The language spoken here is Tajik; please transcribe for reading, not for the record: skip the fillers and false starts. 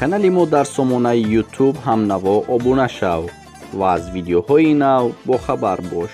Канали мо дар сомонаи YouTube «Ҳамнаво» обуна шав ва аз видеоҳои нав бохабар бош.